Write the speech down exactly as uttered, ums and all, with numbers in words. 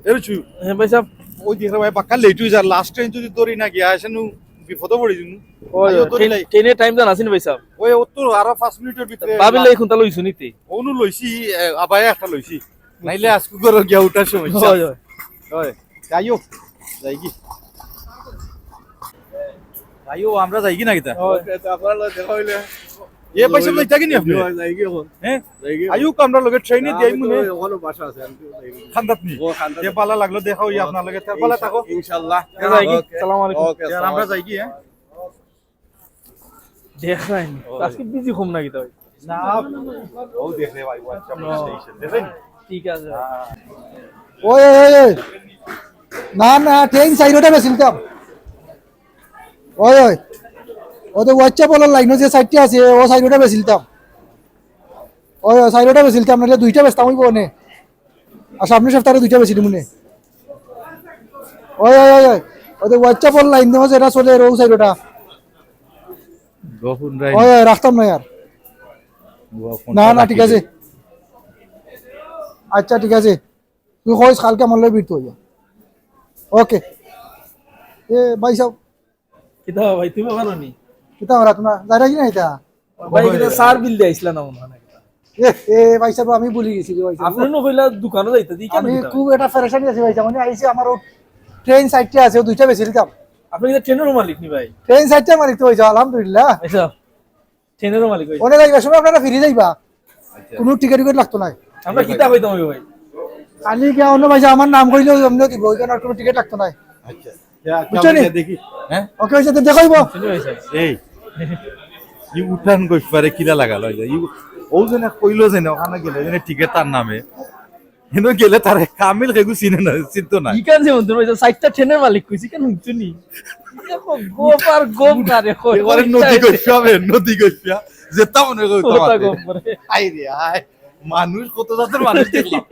এ বুঝছু? হ্যাঁ ভাই সাহেব। ওই দেখো ভাই, বাক্কা লেট হয়ে যায়, লাস্ট ট্রেন যদি ধরি না গিয়া আসে নু বিপদে পড়ি যাবো। ওই আইও, ধরি ট্রেন- লাই। ট্রেনের টাইম জানা আছে নি ভাই সাহেব? ওই ও তো আরো পাঁচ মিনিটের ভিতরে ভাবিলে এখন তাহলে হইছো নিতে। অনু লইছি, এ, আবায় একটা লইছি, নাইলে আজকে করে গিয়া উঠার সময়। হয়, হয়। হয়, যাইও, যাই কি? যাইও, আমরা যাই কি না কিতা? হয়। ওকে, তো আপনার লগে দেখা হইলে এ পয়সা লইতা কি নি আপনি? যাই কি এখন? হ্যাঁ? যাই কি? আইও, আমরা লগে ট্রেনে না, দিয়ে আমি তো মনে ওখানে বাসা আছে, আমি তো যাই কি? খান্দাত নি। ও, খান্দাত। যে ভালো লাগলো, দেখা হইয়া আপনার লগে। তে ভালো থাকো। ইনশাআল্লাহ। যাই কি? ওকে। সালাম আলাইকুম। ওকে, আর আমরা যাই কি, হ্যাঁ? দেখ নাই নি। আজকে বিজি কম না কিতা ভাই? না, ও দেখলে ভাই, WhatsApp স্টেশন, দেখেন? ঠিক আছে। ওই ওই ওই, ওই। না না, ট্রেন সাইডটা বেশিলতাম। ওই ওই, ওদের WhatsApp ওলার লাইনও যে সাইডটা আছে, ও সাইডটা বেশিলতাম। ওই ওই, সাইডটা বেশিলতাম, নাহলে দুইটা বেচতাম হইব নে। আর সামনের সপ্তাহে দুইটা বেশি দিমুনে। ওই ওই ওই ওই, ওদের WhatsApp ওলার লাইন দেওয়া যেটা চলে, ও সাইডটা। গোপন ওই ওই, রাখতাম না আর। না না, ঠিক আছে। আচ্ছা, ঠিক আছে, তুই কইস কালকে আমার লগে বিট হইয়া। ওকে। এ ভাই সাহেব, কিতা ভাই, তুমি পারো নি? কিতা ওরা তোমরা যাইরা কি না এটা? ভাই, কিতা সার বিল দিয়ে আইসলা না মনে হয় না কিতা? এ এ ভাই সাহেব, আমি ভুলি গেছি রে ভাই সাহেব। আপনি না কইলা দোকানে যাইতা, দি কেন আমি কিতা? খুব একটা প্যারেশানি আছি ভাই সাহেব, মানে আইছি আমার ও ট্রেন সাইডটা আছে, ও দুইটা বেশি দিতাম। আপনি কিতা ট্রেনেরও মালিক নি ভাই? ট্রেন সাইডটা মালিক তো ভাই সাহেব, আলহামদুলিল্লাহ। আচ্ছা, ট্রেনেরও মালিক ভাই। ওনে যাইবা, সময় আপনারা ফিরে যাইবা, কোনো টিকিট টিকিট লাগতো নাই। আমরা কিতা কইতাম ভাই? খালি গিয়া অন্য ভাই সাহেব আমার নাম কইলেও এমনি দিব, ওইখানে আর কোনো টিকিট লাগতো নাই। আচ্ছা। বুঝছো নি? দেখি। হ্যাঁ? ওকে, ওই সাথে দেখা হইব। শুনি ভাই সাহেব। এই, ই উঠান গইফারে কিলা লাগালো? এই যে, ই, ও যেন কইলো যেন, ওখানে গেলে যেন টিকিট তার নামে। কিন্তু গেলে তারে কামিল কেগু চিনে না, চিনতো না। ইখান যে মন্ত্রী ভাই, সাইডটা ট্রেনের মালিক কইছি, কেন হুনছো নি? দেখো, গোপ আর গোপ না রে, কই, এবারে কই, নদী কই, গইফা হবে, নদী গইফা। যেটা মনে করো কথা তোমার। গোপ করে। আই রে, আয়। মানুষ কত জাতের মানুষ দেখলাম।